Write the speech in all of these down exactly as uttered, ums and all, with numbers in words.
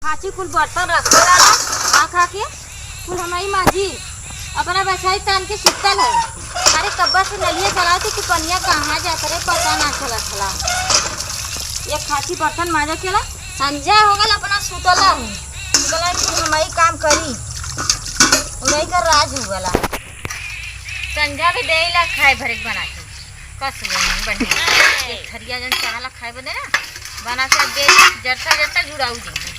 खाची कुल बर्तन रखल रहला, खा खा के कुल हमही माजी, अपना बछाई तान के सुतल है। अरे कब्बा से नलिया चलावत ही कि पनिया कहाँ जात रहे, पता ना चलत हला। ये खाची बर्तन माजा केला, संझा हो गल, अपना सुतला हूँ। सुतला हूँ, कुल हमही काम करी, उन्हीं का राज हो गला। संझा भी देला खाए भरे के बना के, कस लेनी बढ़िया। एक थरिया जन चाहला खाए बदे ना, बना के दे, जरता जरता जुड़ाऊ दे।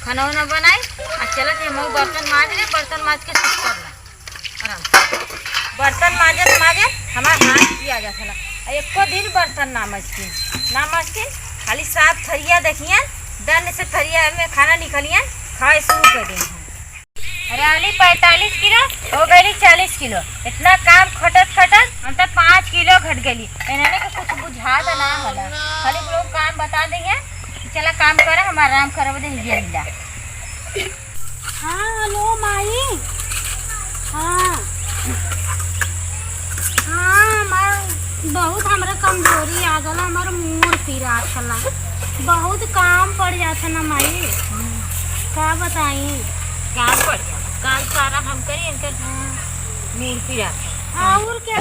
खाना उना बनाई, आ चलत है, मऊ बर्तन माज ले, बर्तन माज के सुत कर ला, आराम से। बर्तन माजत माजत हमार हाथ पिया जात हला। आ एको दिन बर्तन ना मजकिन, ना मजकिन, खाली साफ थरिया देखियन, दन से थरिया में खाना निकलियन, खाए शुरू कर देन। अरे अली पैंतालीस किलो, हो गईली चालीस किलो। इतना काम खटत खटत हम तो पाँच किलो घट गईली। इन्हने के कुछ बुझात ना होला, खाली लोग काम बता दे हैं कि चला काम करा, हम आराम करब दे ये लीला। हाँ, हेलो माई। हाँ। हाँ, हमार बहुत हमरा कमजोरी आ गल, हमार मूड़ पिरात हला। बहुत काम पड़ जात है ना माई। का बताई? काम पड़ जाला, काम सारा हम करी, इनकर मूड़ पिरात है। और क्या?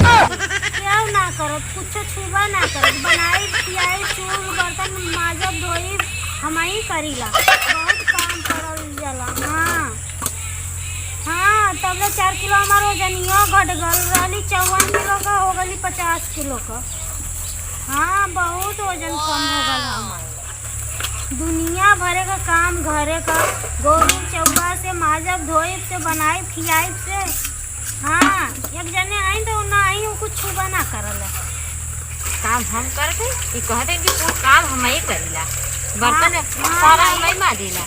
क्या ना करब, कुछ छुबा ना करब, बनाई, खियाई, चूल, बर्तन माजब, धोई, हमही करीला। बहुत काम पड़ल जाला। हाँ। हाँ, तब ले चार किलो हमार वजनियो घट गल, रहली चौवन किलो का, हो गली पचास किलो का। हाँ, बहुत वजन कम हो गल हमार। दुनिया भरे का काम घरे का, गोरू चौवा से, माजब धोइब से, बनाइब खियाइब से। हाँ, एक जने आई तो ना आई, उ कुछ छुबा ना करल। काम हम करते, ई कहते कि कुल काम हमही करीला। बर्तन हाँ, हाँ, सारा हाँ। हमही माजीला।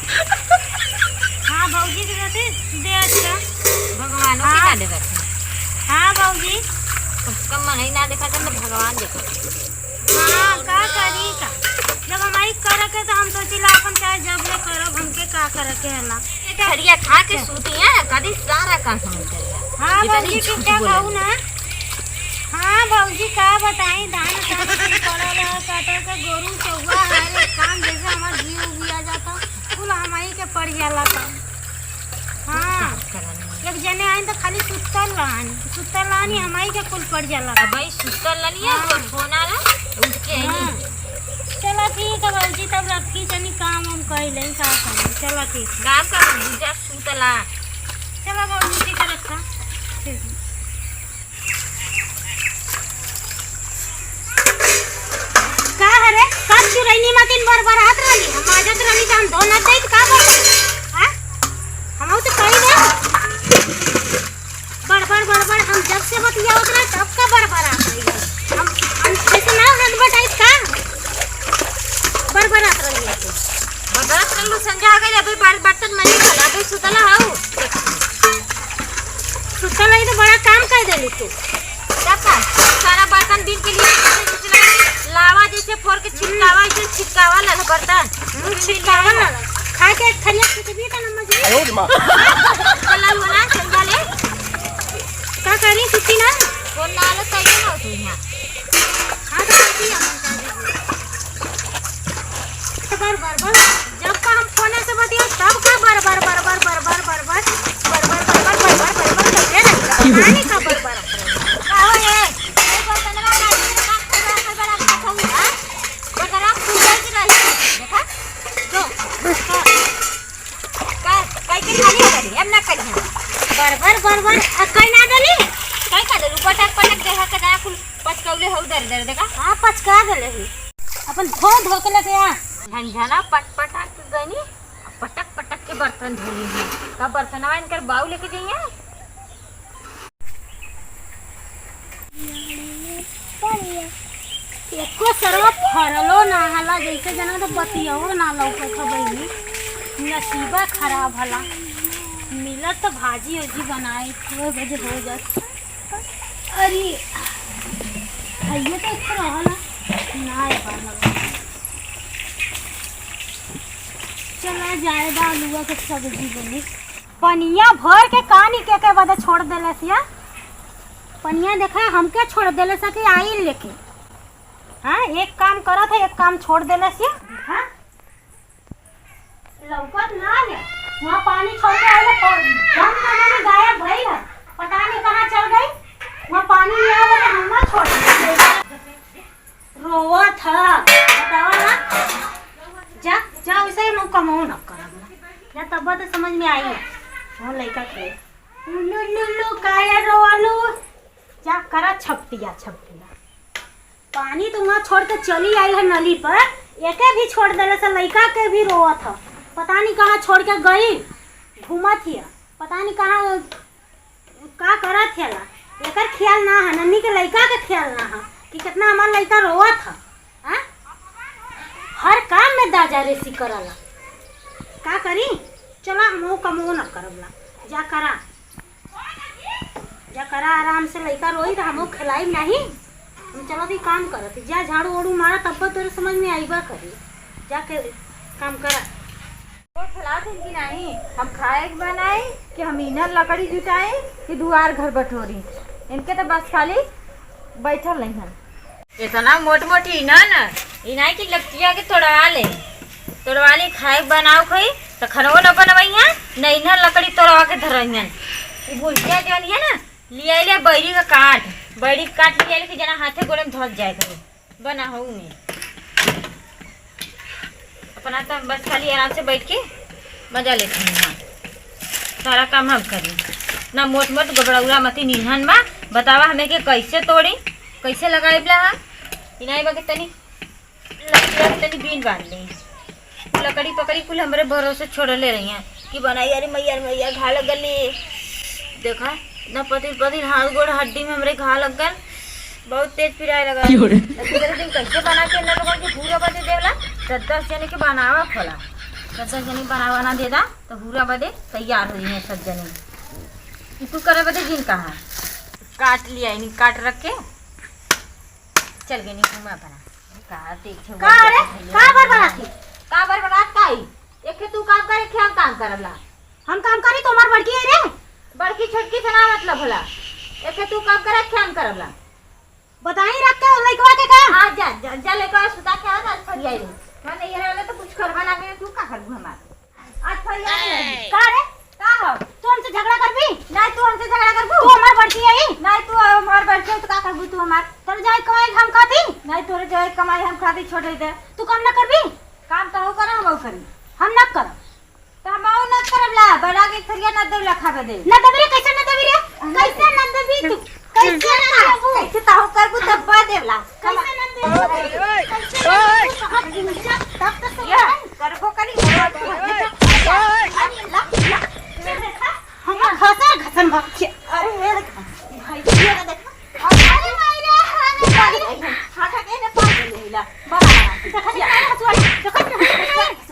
हाँ, भौजी के रहते दे अच्छा। भगवानों के हाँ। ना देवत है। हाँ, भौजी। कम कम मनई ना देखा कर, तो भगवान देखा। हाँ, का करी का? जब हमही करे के तो हम सोचिला अपन चाहे जब ले करब, हमके का करे के है ना। खड़िया खा के सूती है, कदी सारा काम हम करिया। हाँ, इतनी भौजी, झूठ ठीक है, बोले। कहू ना। हाँ, भौजी, का बताई, धान काम से पड़ल है, काटे के गोरू चौवा है, रे काम जैसे हमार जीव उबिया जाता, कुल हमही के पड़ जाला काम। हाँ, एक जने आइन तो खाली सुतल रहन, सुतल रहन, हमही के कुल पड़ जाला। अब भाई सुतल रहनी है, हाँ। तो फोन आला, उठ के आई। हाँ। चला ठीक है भौजी, तब रखी, तनी काम हम कइले, का करी, चला ठीक है। काम का भूजा सुतला। चला भौजी, ठीक है, रखा। ठीक है। का हरे? का चुरैनी मतिन बरबरात रहली? हम माजत रहली त हम धो न देत का बरबर? हाँ? हमहू तो कही दे। बरबर, बरबर, हम जब से बतियावत रहे, तब का बरबरात रही है? हम, हम जैसे ना हाथ बटाई का? बरबरात रहली है तू। बरबरात रहलू, संझा आ गई, अभी बाल बर्तन मनी भला, अभी सुतला हऊ। सुतल रही तो बड़ा काम कर देली तू। तब का? सारा बर्तन बीन के लिए लावा जैसे फोड़ के छिटकावा, ऐसे छिटकावा ना बर्तन। हम्म, छिटकावा ना। खा के एक थरिया छिटबी त ना मजे। आयो रे माँ। चला वाला संझा ले। का करी सुती ना? फोन ना आलो सही ना तू यहाँ। हाँ तो सुती है। बर, बर, बर। जब का हम फोने से बतिया, तब का बर, बर, बर। करते रही। कहानी का बर, बर। का हो ये? ये बर्तनवा का, का, का, का, का, का, का, का, हाँ? बर्तनवा खुल जाए कि नहीं? देखा? जो। हाँ। का, कई के खाली हो गई, अब ना करिया। बर, बर, बर, बर। अब कई ना देली? कई का देलू? पटक, पटक देखा के ना कुल पचकौले हो दर, दर देखा। हाँ, पचका देले ही। अपन धो, धो के लेके आ। झनझना पट, पटा के गनी। पटक पटक के बर्तन धोली हैं। का बर्तनवा इनकर बाऊ लेके जइहें? एको सरवा फरलो ना हला, जैसे जना तो बतियाओ ना लौकत ह बहिनी। नसीबा खराब हला। मिलत तो भाजी ओजी बनाई, दो बजे हो जात। अरे, खाइए तो एक रहल है। ना आए बा, ना। चला जाए बा, आलूआ के सब्जी बनी। पनिया भर के कानी के के बदे छोड़ देलस या। पनिया देखा हमके छोड़ देलस कि आई लेके। हाँ, एक काम करत है, एक काम छोड़ देलस या। हाँ? लौकत ना है। वहाँ पानी छोड़ के आइल, पर दम पता नहीं गायब भइल है। पता नहीं कहाँ चल गई। वहाँ पानी लिया हुआ हम ना छोड़। रोवत ह, बतावा ना। जा, जा, वैसे ही मुँह कमाओ ना करब ना। जा, तब तो समझ में आई है। वो लइका के, "लुल्लू, लुल्लू, काहे रोवालू?" जा, करा छपटिया, छपटिया। पानी तो वहाँ छोड़ के चली आई है नली पर, एके भी छोड़ देले से लइका के भी रोवत ह। पता नहीं कहाँ छोड़ के गई, घूमत हिया। पता नहीं कहाँ का करत हेला, एकर ख्याल ना है, नन्ही के लइका के ख्याल ना है कि कितना हमार लइका रोवत है। हाँ? हर काम में दाजा रेसी करला। का करी? चला, हम वो कमो न करब ला। जा करा, जा करा आराम से, लइका रोई तो हमहू खिलाई नहीं। हम चलत ही काम करत ही। जा झाड़ू ओड़ू मारा, तब तोरे समझ में आईबा करी। जाके काम करा। वो फैलावत हैं कि नहीं, हम खाए के बनाई कि हम इन्हन लकड़ी जुटाई कि दुआर घर बटोरी। इनके तो बस खाली बैठल नहीं हन। इतना मोट मोट इन्हन, इन्हन की लकड़िया के तोड़वा ले, तोड़वा ले, खाए के बनाओ खाई, तो खनवो न बनवई है, न इन्हन लकड़ी तोड़वा के धरई हन। ई बुढ़िया जौन है ना, लिया ले बैरी का काट, बैरी का काट लिया ले कि जना हाथे गोड़े में धस जाए कहीं। बना हो में। अपना तो बस खाली आराम से बैठ के मजा लेते हैं। हाँ। सारा काम हम करी। ना मोट मोट गबड़ौरा मती निहन बा। बतावा हमें के कैसे तोड़ी, कैसे लगाई बला हा? इनाई बा के तनी लकड़िया के तनी बीन बांध ली। लकड़ी पकड़ी कुल हमरे भरोसे छोड़ले रही हैं कि बनाई, अरे मैया, अरे मैया, घा लग गली। देखा, इतना पतिल पतिल हाथ गोड़ हड्डी में हमरे घा लग गल, बहुत तेज पिराए लगा। क्यों रे? तो दूसरे दिन कैसे बना के इन लोगन के पूरा बदे देवला, दस दस जने के बनावा खोला, दस दस जने के बनावा ना दे दा, तो पूरा बदे तैयार हुई है सब जने। ई तू करे बदे जिन कहा काट लिया, इन्हीं काट रख के चल गई नहीं घूमा बना। का देखे का रे? का बरबरात ही? का बरबरात का ही? एके तू काम करे, एके हम काम करब ला। हम काम करी, तो हमार बड़की है रे। बड़की छोटकी से ना मतलब होला। एके तू काम करे, एके हम करब ला। बताई रख के लइकवा के का? आ जा, जा, जा लइकवा सुता के आ, आज फरियाई रे। मैं नहीं रहले तो कुछ करबा ना करे, तू का करबू हमार? आज फरिया नहीं। का रे? का हो? तू हमसे झगड़ा करबी? नहीं, तू हमसे झगड़ा करबू? तू हमार बड़की आई? नहीं, तू हमार बड़की आई, तो का करबू तू हमार? तोरे जाए कमाई हम खाती? नहीं, तोरे जाए कमाई हम खाती, छोड़ दे। तू काम ना करबी? काम तो हो करा, हम करी। हम ना करब। तो हम ना करब ला, बना के थरिया ना देब ला खाबे दे। ना देबी रे, कैसे ना देबी रे? कैसे ना देबी तू? कैसे ना देबू? कैसे ताहू करबू तब बा देवला। कैसे ना देबू? कैसे ना देबू? तब तो सब या, करबो करी। ला, ला, ला। हम घसा घसन भाग के। अरे, ये देख। भाई, ये देख। अरे, माई रे, अरे, माई रे। हाथ हटे ने पास ले ला। बड़ा, बड़ा। देखा, देखा, हंसुआ। देखा, देखा, देखा।